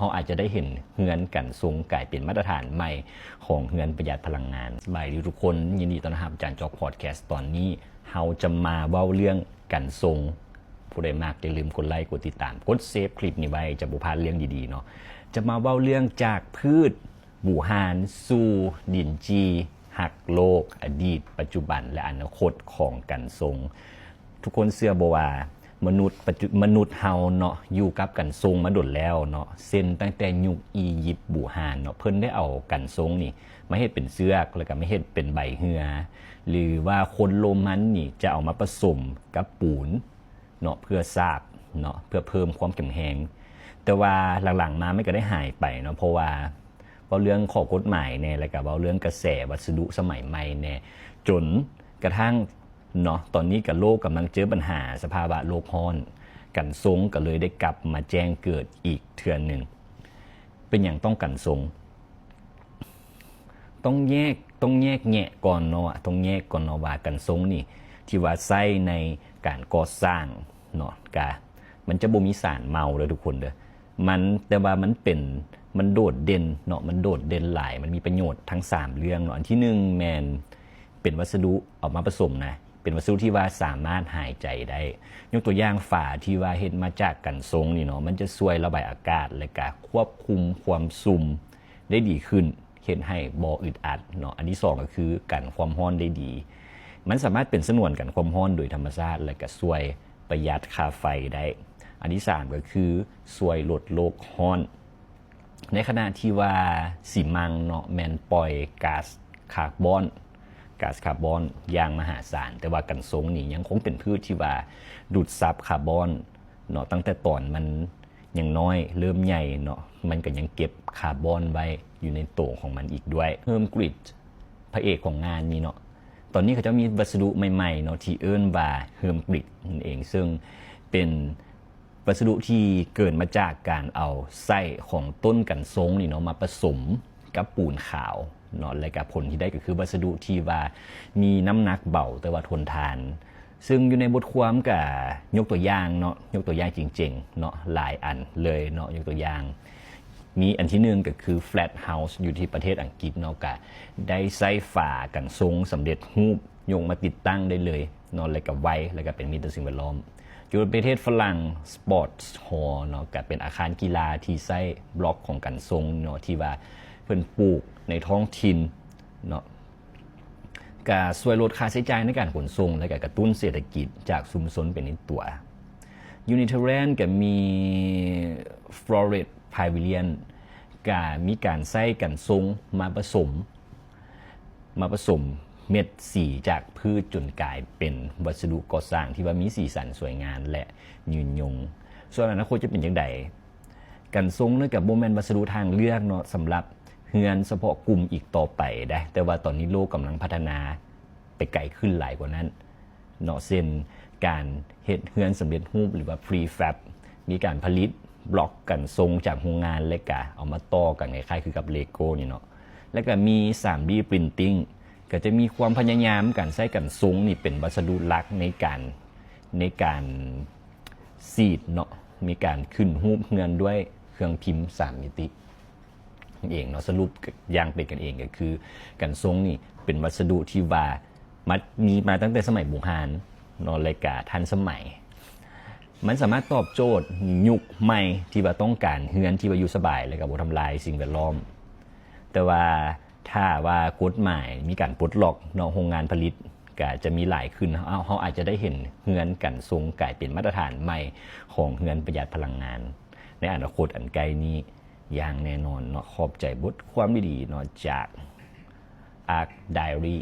ເຮົາອາດຈະໄດ້ເຫັນເຮືອນກັນຊົງກາຍເປັນມາດຕະຖານໃໝ່ຂອງເຮືອນປະຢັດພະລັງງານ. ສະບາຍດີທຸກຄົນ, ຍິນດີຕ້ອນຮັບອາຈານຈອກພອດແຄສ. ຕອນນີ້ເຮົາຈະມາເວົ້າເລື່ອງກັນຊົງ. ຜູ້ໃດມັກ ຢ່າລືມກົດໄລ, ກົດຕິດຕາມ, ກົດເຊບຄລິບນີ້ໄວ້, ຈະບໍ່ພາດເລື່ອງດີໆເນາະ. ຈະມາເວົ້າເລື່ອງຈາກພືດບູຮານສູ່ດິນຈີ່ຮັກໂລກ, ອະດີດ, ປັດຈຸບັນ ແລະ ອະນາຄົດຂອງກັນຊົງ. ທຸກຄົນເຊື່ອບໍ່ວ່າມະນຸດປັດຈຸ ມະນຸດເຮົາເນາະ ຢູ່ກັບກັນຊົງມາດົນແລ້ວເນາະ, ເຊັ່ນ ຕັ້ງແຕ່ຍຸກອີຢິບບູຮານເນາະ, ເພິ່ນໄດ້ເອົາກັນຊົງນີ້ມາເຮັດເປັນເຊືອກ ແລ້ວກໍມາເຮັດເປັນໃບເຮືອ ຫຼືວ່າຄົນໂຣມັນນີ້ຈະເອົາມາປະສົມກັບປູນເນາະ ເພື່ອສາບເນາະ ເພື່ອເພີ່ມຄວາມເຂັ້ມແຮງ. ແຕ່ວ່າຫຼັງໆມາມັນກໍໄດ້ຫາຍໄປເນາະ ເພາະວ່າເວົ້າເລື່ອງຂໍ້ກົດໝາຍແດ່ ແລ້ວກໍເວົ້າເລື່ອງກະແສວັດສະດຸສະໄໝໃໝ່ແດ່ ຈົນກະທັ້ງ ເນາະ ຕອນນີ້ກະໂລກກຳລັງເຈີບັນຫາສະພາວະໂລກຮ້ອນ, ກັນຊົງກໍເລີຍໄດ້ກັບມາແຈ້ງເກີດອີກເທື່ອໜຶ່ງ. ເປັນຫຍັງຕ້ອງກັນຊົງ? ຕ້ອງແຍກ ຕ້ອງແຍກແຍະກ່ອນເນາະ ຕ້ອງແຍກກ່ອນເນາະວ່າກັນຊົງນີ້ ທີ່ວ່າໃຊ້ໃນການກໍ່ສ້າງເນາະ ກະ ມັນຈະບໍ່ມີສານເມົາເດີທຸກຄົນເດີ. ມັນ ແຕ່ວ່າມັນເປັນ ມັນໂດດເດັ່ນເນາະ ມັນໂດດເດັ່ນຫຼາຍ ມັນມີປະໂຫຍດທັງສາມເລື່ອງເນາະ. ອັນທີໜຶ່ງແມ່ນເປັນວັດສະດຸເອົາມາປະສົມນະ ເປັນວັດສະດຸທີ່ວ່າສາມາດຫາຍໃຈໄດ້. ຍົກຕົວຢ່າງຝາທີ່ວ່າເຮັດມາຈາກກັນຊົງນີ້ເນາະ ມັນຈະຊ່ວຍລະບາຍອາກາດ ແລະກະຄວບຄຸມຄວາມຊຸ່ມໄດ້ດີຂຶ້ນ ເຮັດໃຫ້ບໍ່ອຶດອັດເນາະ. ອັນທີສອງກໍຄືກັນຄວາມຮ້ອນໄດ້ດີ ມັນສາມາດເປັນສະໜວນກັນຄວາມຮ້ອນໂດຍທຳມະຊາດ ແລະກະຊ່ວຍປະຢັດຄ່າໄຟໄດ້. ອັນທີສາມກໍຄືຊ່ວຍລົດໂລກຮ້ອນ ໃນຂະນະທີ່ວ່າຊີມັງເນາະ ແມ່ນປ່ອຍກາສຄາບອນ ກາສຄາບອນຢ່າງມະຫາສານ, ແຕ່ວ່າກັນຊົງນີ້ຍັງຄົງເປັນພືດທີ່ວ່າດູດຊັບຄາບອນເນາະ ຕັ້ງແຕ່ຕອນມັນຍັງນ້ອຍ ເລີ່ມໃຫຍ່ເນາະ ມັນກໍຍັງເກັບຄາບອນໄວ້ຢູ່ໃນໂຕຂອງມັນອີກດ້ວຍ. ເຮີມກຣິດ ພະເອກຂອງງານນີ້ເນາະ ຕອນນີ້ເຂົາເຈົ້າມີວັດສະດຸໃໝ່ໆເນາະ ທີ່ເອີ້ນວ່າເຮີມກຣິດນັ້ນເອງ, ເຊິ່ງເປັນ ວັດສະດຸທີ່ເກີດມາຈາກການເອົາໄສ້ຂອງຕົ້ນກັນຊົງນີ້ເນາະ ມາປະສົມກັບປູນຂາວເນາະ ແລະກະຜົນທີ່ໄດ້ກໍຄືວັດສະດຸທີ່ວ່າມີນ້ຳໜັກເບົາ ແຕ່ວ່າທົນທານ. ເຊິ່ງຢູ່ໃນບົດຄວາມກະຍົກຕົວຢ່າງເນາະ ຍົກຕົວຢ່າງເຈັງໆເນາະ ຫຼາຍອັນເລີຍເນາະ. ຍົກຕົວຢ່າງ ມີອັນທີໜຶ່ງກໍຄື Flat House ຢູ່ທີ່ປະເທດອັງກິດເນາະ ກະໄດ້ໃຊ້ຝາກັນຊົງສຳເລັດຮູບ ຍົກມາຕິດຕັ້ງໄດ້ເລີຍເນາະ ແລະກະໄວ ແລະກະເປັນມິດຕໍ່ສິ່ງແວດລ້ອມ. ຢູ່ປະເທດຝຣັ່ງ Sports Hall ເນາະ ກະເປັນອາຄານກິລາທີ່ໃຊ້ບລັອກຂອງກັນຊົງເນາະ ທີ່ວ່າເພິ່ນປູກໃນທ້ອງຖິ່ນເນາະ ກະຊ່ວຍລົດຄ່າໃຊ້ຈ່າຍໃນການຂົນສົ່ງ ແລະກະກະຕຸ້ນເສດຖະກິດຈາກຊຸມຊົນໄປໃນຕົວ. ຢູ່ Netherlands ກະມີ Floret Pavilion ກະມີການໃຊ້ກັນຊົງມາປະສົມ ມາປະສົມເມັດສີຈາກພືດຈົນກາຍເປັນວັດສະດຸກໍ່ສ້າງທີ່ວ່າມີສີສັນສວຍງາມ ແລະ ຍືນຍົງ. ສ່ວນອະນາຄົດຈະເປັນຈັ່ງໃດ? ກັນຊົງນັ້ນກະບໍ່ແມ່ນວັດສະດຸທາງເລືອກເນາະ ສຳລັບເຮືອນສະເພາະກຸ່ມອີກຕໍ່ໄປໄດ໋, ແຕ່ວ່າຕອນນີ້ໂລກກຳລັງພັດທະນາໄປໄກຂຶ້ນຫຼາຍກວ່ານັ້ນເນາະ ເຊັ່ນ ການເຮັດເຮືອນສຳເລັດຮູບ ຫຼືວ່າ prefab ມີການຜະລິດບລັອກກັນຊົງຈາກໂຮງງານ ແລະກະເອົາມາຕໍ່ກັນຄ້າຍໆຄືກັບ Lego ນີ້ເນາະ. ແລ້ວກໍມີ 3D Printing ກໍຈະມີຄວາມພະຍາຍາມການໃຊ້ກັນຊົງນີ້ເປັນວັດສະດຸຫຼັກໃນການ ໃນການສີດເນາະ ມີການຂຶ້ນຮູບເຮືອນດ້ວຍເຄື່ອງພິມສາມມິຕິນັ້ນເອງເນາະ. ສະຫຼຸບຢ່າງເປັນກັນເອງກໍຄື ກັນຊົງນີ້ເປັນວັດສະດຸທີ່ວ່າ ມາ ມີມາຕັ້ງແຕ່ສະໄໝບູຮານເນາະ ແລະກະທັນສະໄໝ. ມັນສາມາດຕອບໂຈດຍຸກໃໝ່ທີ່ວ່າຕ້ອງການເຮືອນທີ່ວ່າຢູ່ສະບາຍ ແລະກະບໍ່ທຳລາຍສິ່ງແວດລ້ອມ. ແຕ່ວ່າຖ້າວ່າກົດໝາຍມີການປົດລັອກເນາະ ໂຮງງານຜະລິດກະຈະມີຫຼາຍຂຶ້ນ ເຮົາ ເຮົາອາດຈະໄດ້ເຫັນເຮືອນກັນຊົງກາຍເປັນມາດຕະຖານໃໝ່ຂອງເຮືອນປະຢັດພະລັງງານໃນອະນາຄົດອັນໃກ້ນີ້ຢ່າງແນ່ນອນເນາະ. ຂອບໃຈບົດຄວາມດີໆເນາະ ຈາກ Arc Diary